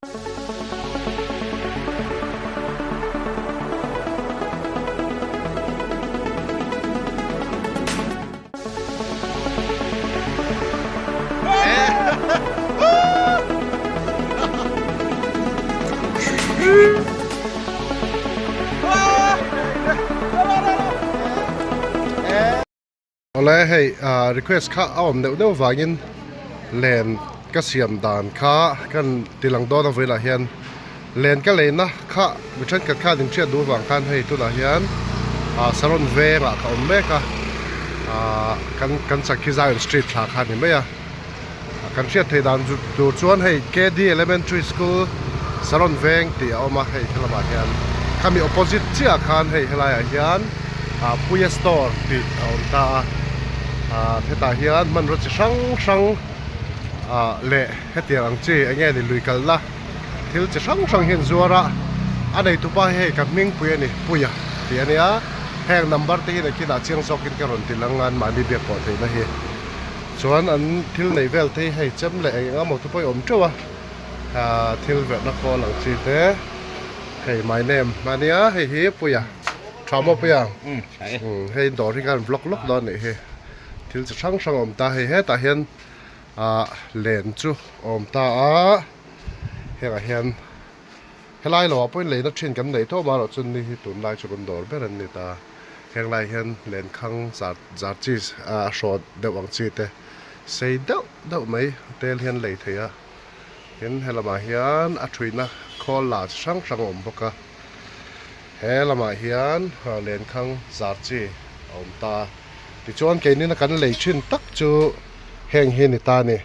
Awle hei request kha a awm deuh deuh vangin len ka siam dan kha kan tilang dawn a vawilah hian len ka leina kha mi thenkhat khan in hriat duh vang khan hei tunah hian saron vengah ka awm mek a kan kan sakhi zion street thla kha a ni mai a kan hriat theih dan tur chuan hei K_D elementary school saron veng tih a awm a hei helamah hian khami opposite chiah ah khan hei helaiah hian puia store tih a awm ta a hetah hian hmanraw chi hrang hrang leh hetiang ang chi eng nge ni lui kalna thil chi hrang hrang hi an zuar a a neitupa hi hei ka hmingpui a ni puia tih a nia heng number te hi nakinah chiang zawkin ka rawn ti lang a anmahni biak pawh theihna hi. Chuan an thil neih vel te hi hei chem leh eng eng emaw te pawh hi awm teuh a ah thil verhna khawl ang chi te hei my name a nia hei hi Puia tha maw Puia hei dawr hi khan vlog lawk dawn anih hi thil chi hrang hrang a awm ta hei hetah hian ah len chu a awm ta a hengah hian helai lo ah pawhin leina thin kan nei tawh amaherawh chu ni hi tunlai chu kan dawr ber an ni ta. Heng lai hian lenkhang zar zar chi a hrawt deuh ang chi te sei deuh deuh mai tel hian lei thei a tin he lamah hian a thuihna khawl lah chi hrang hrang a awm bawk a he lamah hian lenkhang zar chi a awm ta a tichuan keini na kan lei thin tak chu heng hi a ni ta a ni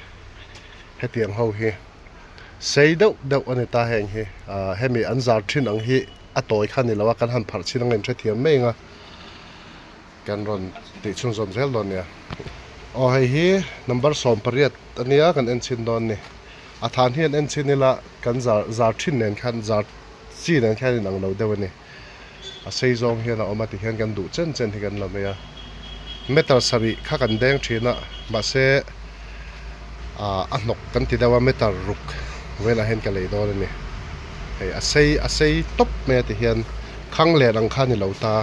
hetiang ho hi sei deuh deuh a ni ta heng hi ah hemi an zar thin ang hi. A tawi kha ni lo a, kan han pharh chin ang in hrethiam mai ang a, kan rawn tih chhunzawm zel dawn nia. Aw hei hi number 18 a nia kan en chhin dawn ni. A than hi an en chhin ila kan zar zar thin nen khan zar chi nen khan inang lo deuh a ni. A sei zawng hian a awm a tihian kan duh chen chen hi kan la mai a. Meter sarih kha kan deng thin a mahse ah a hnawk kan ti deuh a meter ruk velah hian ka lei dawn a ni. Hei a sei a sei tawp mai a ti hian khang len ang kha ni lo ta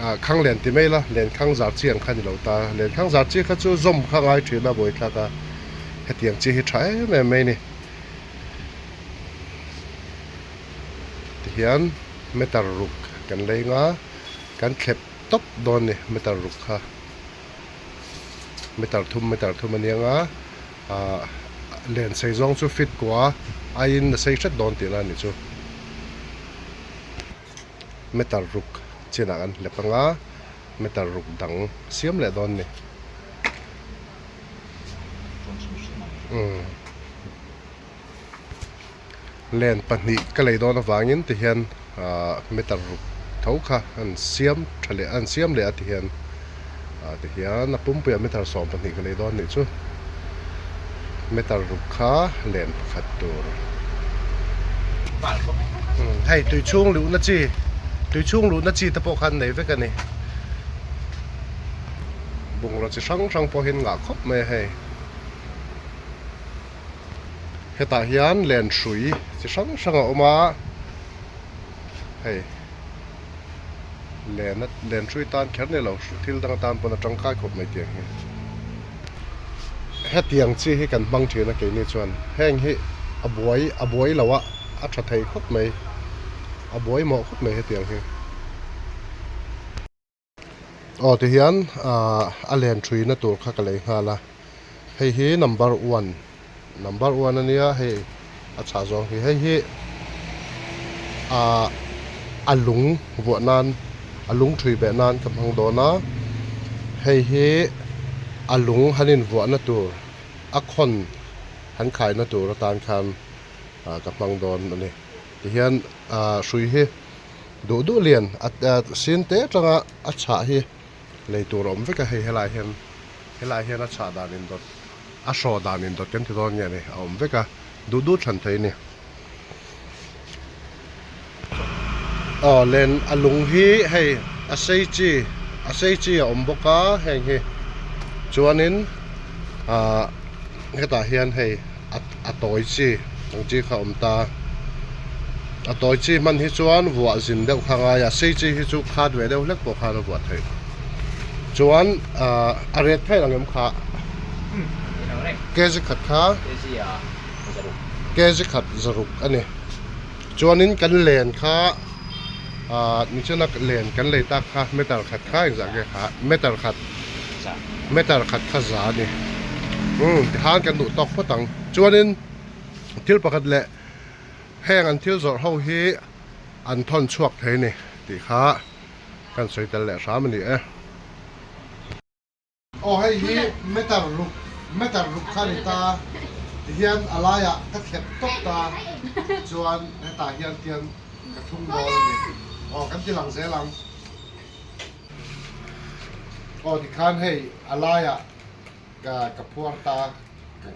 ah khang len ti mai la len khang zar chi ang kha ni lo ta len khang zar chi kha chu zawm kha ngai thin a buaithlak a hetiang chi hi tha em em mai a ni tihian meter ruk kan lei nga kan thlep tawp dawn a ni meter ruk kha meter thum meter thum a nia nga. Ahh len sei zawng chu fit kua aiin a sei hret dawn tihna a nih chu. Meter ruk chinah kan hlep anga meter ruk dang siam leh dawn a ni. Umm len pahnih ka lei dawn avangin tihian ahh meter ruk tho kha an siam tha leh an siam leh a tihian ah tihian a pumpuiah meter 12 ka lei dawn anih chu meter ruk kha len pakhat tur hei tui chhung luhna chi tui chhung luhna chi te pawh khan nei vek a ni bungraw chi hrang hrang pawh hian ngah khawp mai a hei. Hetah hian len hrui chi hrang hrang a awm a hei len a len hrui tan kher ni lo thil dang atan pawn a tangkai khawp mai tiang hi hetiang chi hi kan hmang thin a keini chuan heng hi a buai a buai lo a a tha thei khawp mai a buai mawh khawp mai hetiang hi. Aw tihian ahh a len thuina tur kha ka lei nghal a hei hi number one number one ania hei a chhah zawng hi hei hi ahh a lung vuah nan a lung thui beh nan ka hmang dawn a hei hi a lung han invuahna tur a khawn han khaina tur atan khan ah ka hmang dawn a ni tihian ahh hrui hi. Duh duh lian a sin te atanga a chhah hi lei tur a awm vek a hei helai hian helai hian a chhah dan indawt a hraw dan indawt kan ti dawn nge ni a awm vek a duh duh thlan thei a ni. Aw len a lung hi hei a sei chi a sei chi a awm bawk a heng hi chuanin ah hetah hian hei a tawi chi. Ang chi kha awm ta. A tawi chi hman hi chuan vuah zin deuh kha ngai a, sei chi hi chu khat ve deuh hlek pawh khan a vuah theih. Chuan a ret phei ang em kha? Kg khat kha? Kg khat zaruk a ni. Chuanin kan len kha nichina len kan lei tak kha meter khat kha engzah nge kha meter khat meter khat kha za a ni. Umm tikhan kan duh tawk phawt ang. Chuanin thil pakhat leh heng an thil zawrh ho hi an thawn chhuak thei a ni tih kha kan sawi tel leh hram a ni e. Aw hei hi meter ruk meter ruk kha a ni ta tihian a laiah ka thlep tawp ta chuan hetah hian tian ka thlung dawn a ni. Aw kan ti lang zel ang. Aw tikhan hei a laiah ka ka phuar ta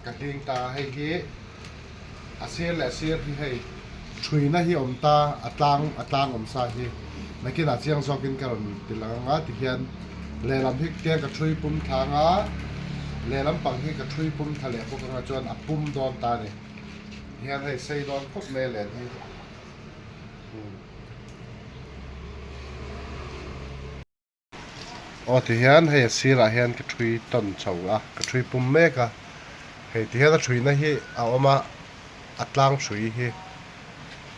ka hling ta hei hi a sir leh sir hi hei thuina hi awm ta a tlang a tlang awm sa hi nakinah chiang zawkin ka rawn ti lang anga tihian lehlam hi tiang ka thui pum thla anga lehlam pang hi ka thui pum thla leh bawk anga chuan a pum dawn ta a ni tihian hei sei dawn khawp mai a len hi. Aw tihian hei a sirah hian ka thui tawn chho a, ka thui pum mek a, hei tihian a thuina hi a awm a, a tlang hrui hi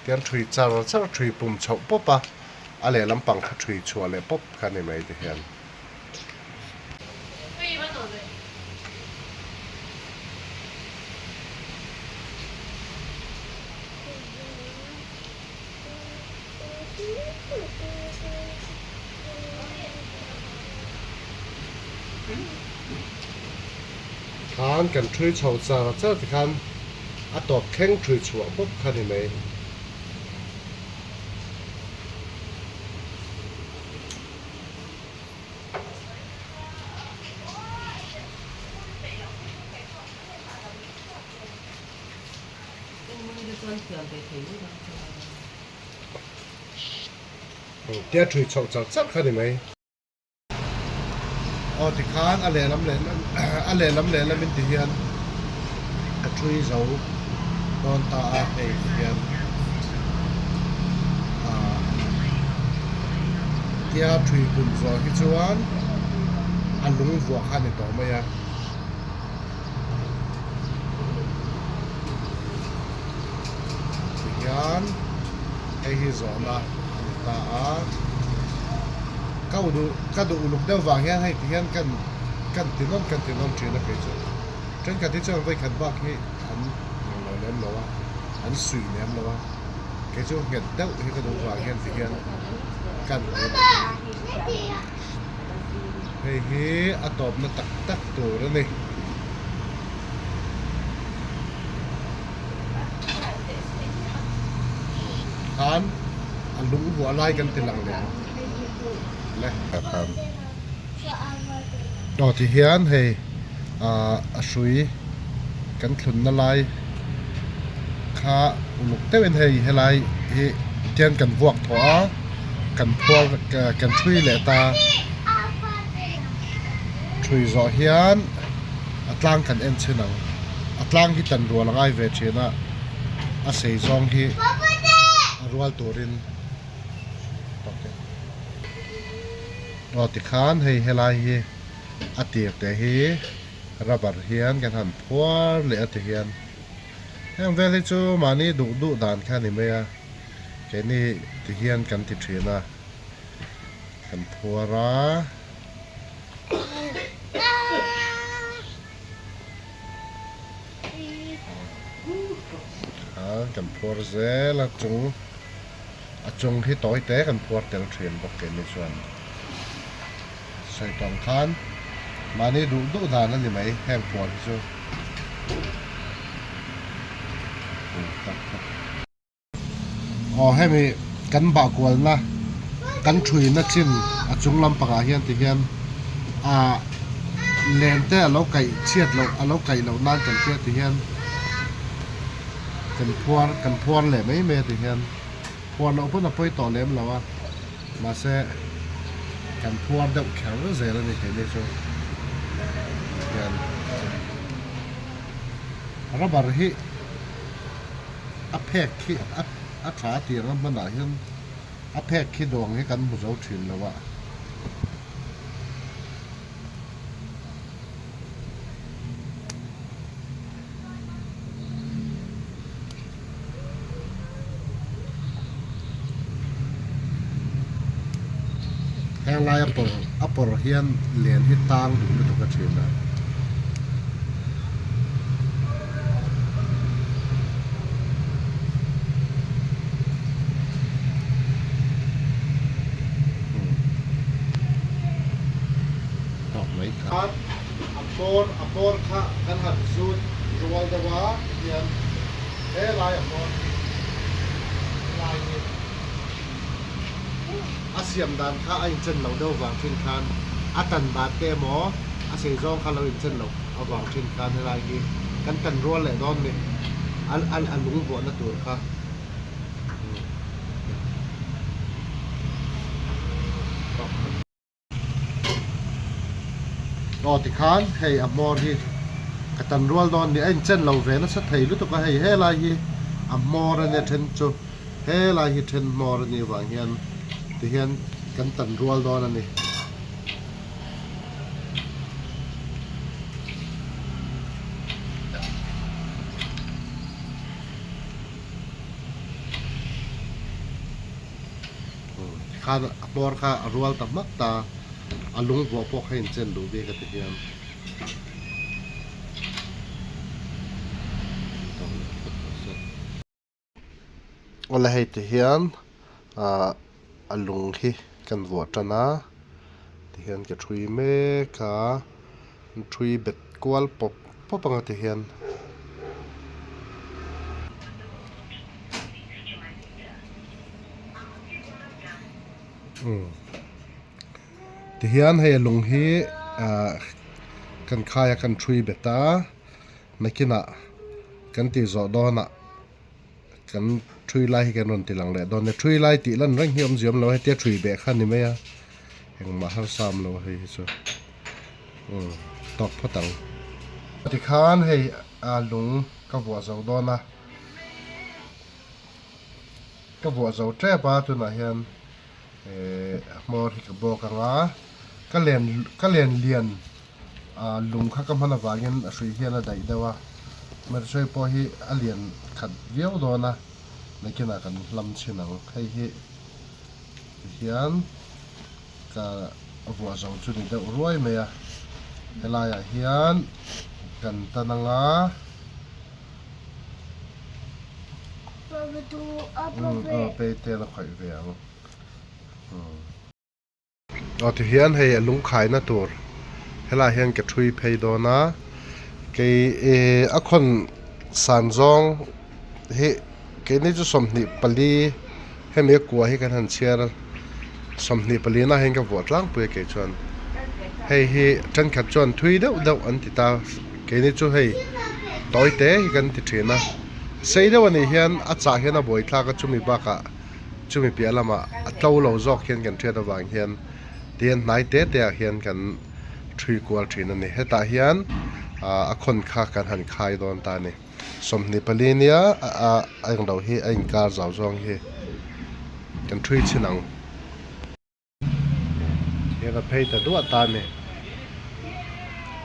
tihian thui char char thui pum chhoh pawp a, a lehlam pang kha thui chhuah leh pawp kha a ni mai tihian. Khan kan thui chho char char ti khan a tawp thleng thui chhuah bawk kha ni mai. Tia thui chhoh char char kha ni mai. Aw tikhan a lehlam leh a lehlam lehlam in ti hian ka thui zo dawn ta a hei ti hian ah tia thui pum zawh hi chuan a lung vuah kha a ni tawh mai a. Tihian hei hi zawhna a ni ta a, ka u duh ka duh uluk deuh vang hian hei tihian kan kan ti nawn kan ti nawn thin a kei chu thenkhat hi chuan vawikhat bak hi an eng lo lem lo a an suih lem lo a kei chu nghet deuh hi ka duh vang hian tihian kan ti Hei hi a tawpna tak tak tur a ni. Khan a lung vuah lai kan ti lang leh ang le. Khan aw ti hian hei ah a hrui kan thlunna lai kha uluk deuhin hei helai hi tian kan vuak thawh a kan phuar kan thui leh ta thui zawh hian a tlang kan en chhin ang a tlang hi tan rual a ngai ve thin a a sei zawng hi a rual turin aw tikhan hei helai hi a tir te hi. Rubber hian kan han phuar leh a ti hian heng vel hi chu mahni duh duh dan kha a ni mai a, keini ti hian kan ti thin a, kan phuar a. Khan kan phuar zel a chung a chung hi tawi te kan phuar tel thin bawk keini chuan. Sawi tawng khan mahni duh duh dan a ni mai heng puan hi chu. Aw hemi kan bah kualna kan thuina chin a chung lampangah hian ti hian ah len te a lo kaih chhiat loh a lo kaih loh nan kan tia ti hian kan phuar kan phuar leh mai mai a ti hian phuar loh pawn a pawi tawh lem lo a. Mahse, kan phuar deuh kher zel a ni keini chu hian rubber hi A phek khi a a tha tiang a hmanah hian a phek khi dawng hi kan hmu zo thin lo a. Heng laia pawr a pawr hian len hi tang duh lutuk a thin a. Tawk mai kha. A pawr a pawr kha kan han zut rual deuh a tihian he lai a pawr hi helai hi a siam dan kha a inchen loh deuh vang thin khan a tan dan te emaw a sei zawng kha lo inchen loh avang thin khan helai hi kan tan rual leh dawn ni a a lung vuahna tur kha. Aw tikhan hei a hmawr hi ka tan rual dawn ni a inchen lo ve nasa thei lutuk a hei helai hi a hmawr ania then chu helai hi then hmawr a nih vang hian tihian kan tan rual dawn a ni. Khan a hmawr kha a rual ta hmak ta, a lung vuah pawh kha inchen duh bik a ti hian. Awle hei ti hian ah a lung hi kan vuah tan a, ti hian ka thui mek a, an thui bet kual pawp pawp ang a ti hian. Tihian hei a lung hi ah kan khai a kan thui bet a nakinah kan tih zawh dawnah kan thui lai hi kan rawn ti lang leh dawn a thui lai tih lan reng hi awmzia awm lo a hetia thui beh kha a ni mai a engmah harsa awm lo a hei hi chu umm tawk phawt ang. Tikhan hei a lung ka vuah zo dawn a. Ka vuah zo tep a tunah hian eh hmawr hi ka bawk ang a ka len ka len lian ah lung kha ka hman avangin a hrui hian a daih deuh a hmarchawi pawh hi a lian khat viau dawn a nakinah kan hlam chhin ang hei hi tihian ka vuah zo chu ni deuh ruai mai a helaiah hian kan tan ang a. Aw pei te la khawih ve ang aw tihian hei a lungkhaina tur helaiah hian ka thui phei dawn a kei eh a khawn san zawng hi keini chu 24 hemi a kua hi kan han chhiar a 24 na hian ka vuah tlangpui a kei chuan hei hi thenkhat chuan thui deuh deuh an ti ta keini chu hei tawi te hi kan ti thin a sei deuh anih hian a chah hian a buai thlak a chumi bakah chumi piah lamah a tlo lo zawk hian kan hriat avang hian tihian hnai te te ah hian kan thui kual thin a ni hetah hian ah a khawn kha kan han khai dawn ta a ni. 24 nia a englo hi a inkar zau zawng hi kan thui chhin ang. Hian a phei ta duah ta a ni.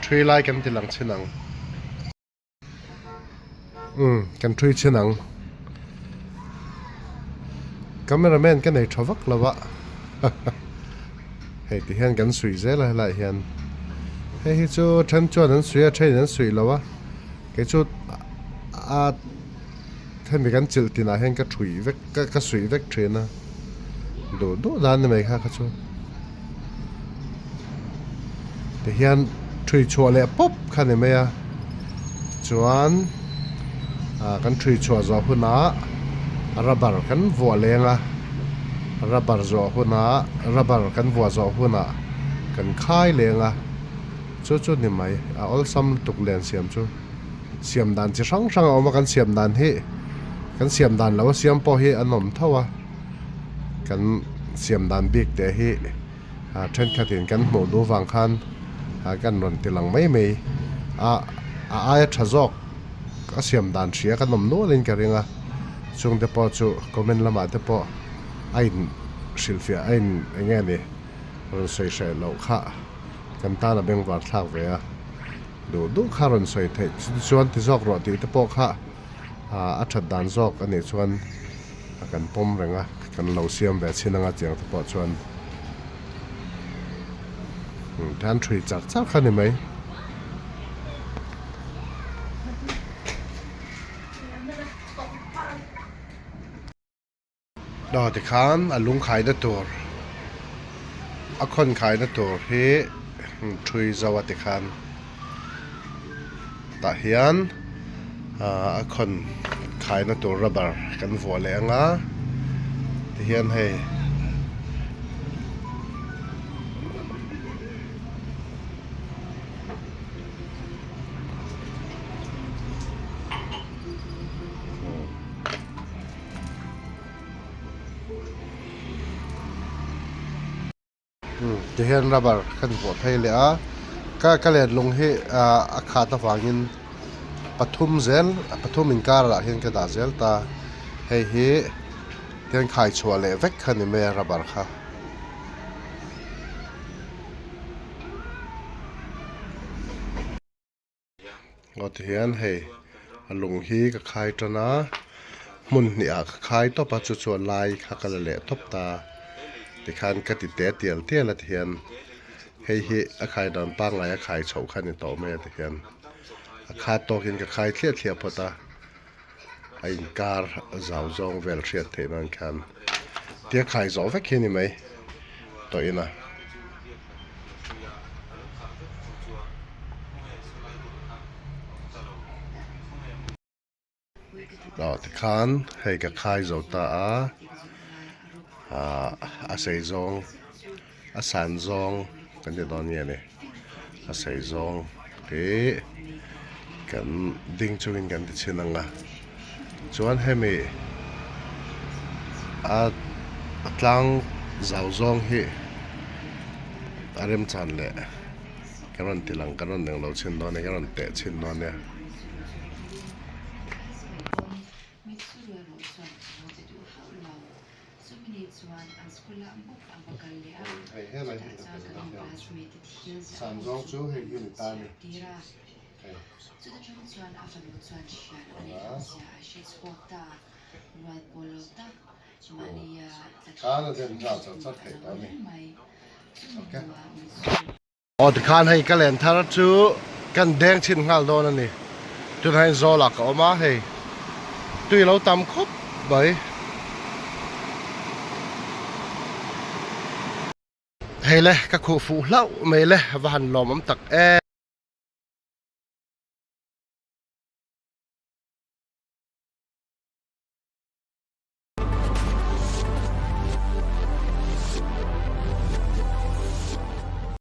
Thui lai kan ti lang chhin ang. Umm kan thui chhin ang. Camera man ka nei tha vak lo a hei ti hian kan suih zel a helaiah hian hei hi chu then chuan an suih a then in an suih lo a. Kei chu a hemi kan chilh tinah hian ka thuih vek ka ka suih vek thin a duh duh dan ni mai kha kha chu tihian thui chhuah leh pawp kha ni mai a chuan ah kan thui chhuah zawh hunah rubber kan vuah leng a rubber zawh hunah rubber kan vuah zawh hunah kan khai leng a. Chu chu ni mai, a awlsam lutuk len siam chu siam dan chi hrang hrang a awm a, kan siam dan hi kan siam dan lo a siam pawh hi an awm tho a, kan siam dan bik te hi thenkhatin kan hmuh duh vang khan kan rawn ti lang mai mai a, a aia tha zawk a siam dan hria kan awm nualin ka ring a. Chung te pawh chu comment lamah te pawh a in hrilhfiah a in eng nge ni rawn sawi hreh loh kha kan tan a bengvar thlak ve a, duh duh kha rawn sawi theih chuan ti zawk rawh tih te pawh kha a that dan zawk a nih chuan kan pawm reng a, kan lo siam ve chin anga chiang te pawh chuan tan thui char char kha ni mai. Aw tikhan a lung khaina tur a khawn khaina tur hi thui zo a tikhan tah hian ahh a khawn khaina tur rubber kan vuah leh ang a tihian hei. Tihian rubber kan vuah phei leh a ka ka let lung hi ah a khat avangin pathum zel pathum inkarah hian ka dah zel ta hei hi tihian khai chhuah leh vek kha ni mai a rubber kha. Aw tihian hei a lung hi ka khai tan a hmun hnih ah ka khai tawp a chu chu a lai kha ka la leh tawp ta tikhan ka ti te tial tial a tihian hei hi a khai dan pangngai a khai chhoh kha a ni tawh mai a tihian a khat tawkin ka khai thliah thliah phawt a a inkar zau zawng vel hriat theih nan khan tia khai zawh vek hi a ni mai tawh in a. Aw tikhan hei ka khai zo ta a ahh a sei zawng a san zawng kan ti dawn nge ni a sei zawng hi kan ding chungin kan ti chhin ang a chuan hemi a a tlang zau zawng hi a remchan leh kan rawn ti lang kan rawn englo chhin dawn nia kan rawn teh chhin dawn nia. Hei helai hi ka tel a hian san zawng chu hei hi a ni ta a ni hei. Khan a den nghal char char theih tawh a ni ok. Aw tikhan hei ka len thar chu kan deng chhin nghal dawn a ni tunah hian zawl ah ka awm a hei tui lo tam khawp mai. Hei le ka khuh fuh hlauh mai le va han lawm awm tak em.